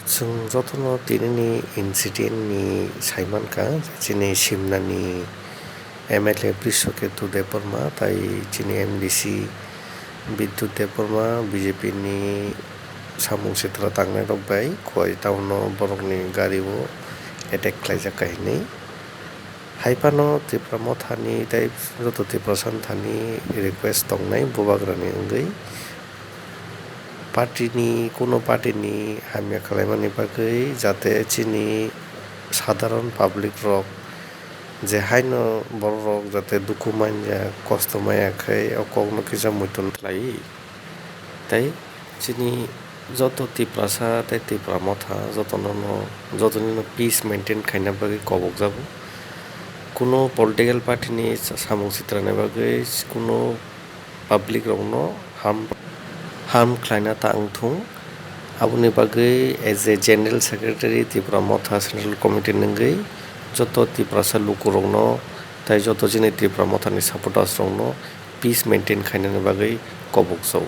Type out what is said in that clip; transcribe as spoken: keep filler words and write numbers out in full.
Chwng jotono tinini incident ni saimankha, chini Simnani M L A Brishaketu Debbarma tai chini M D C Bidyut Debbarma B J P ni samung sitra tangnairok bai Khowai town o borokni gario attack khlaijak kahinwi. Haiphano Tipra Mothani tei joto Tiprasa thani request tongnai bubagrani wngwi. Party ni, kuno party ni hamya khlaimani bagwi jate chini sadharon public rok je haino borok rok jate dukhu manya, kosto manya khai o kokno kisa muitu khlai. Tei chini joto Tiprasa tei Tipra Motha jotono no, jotoni no peace maintain khaina bagwi kobokjago. Kuno political party ni sa-, samung sitrani bagwi kuno public rokno harm, harm khlaina ta wngthung. Aboni bagwi as a General Secretary Tipra Motha Central Committee ni wngwi joto Tiprasa lukurokno tei joto chini Tipra Mothani supporters rokno peace maintain khainani bagwi kobokjago.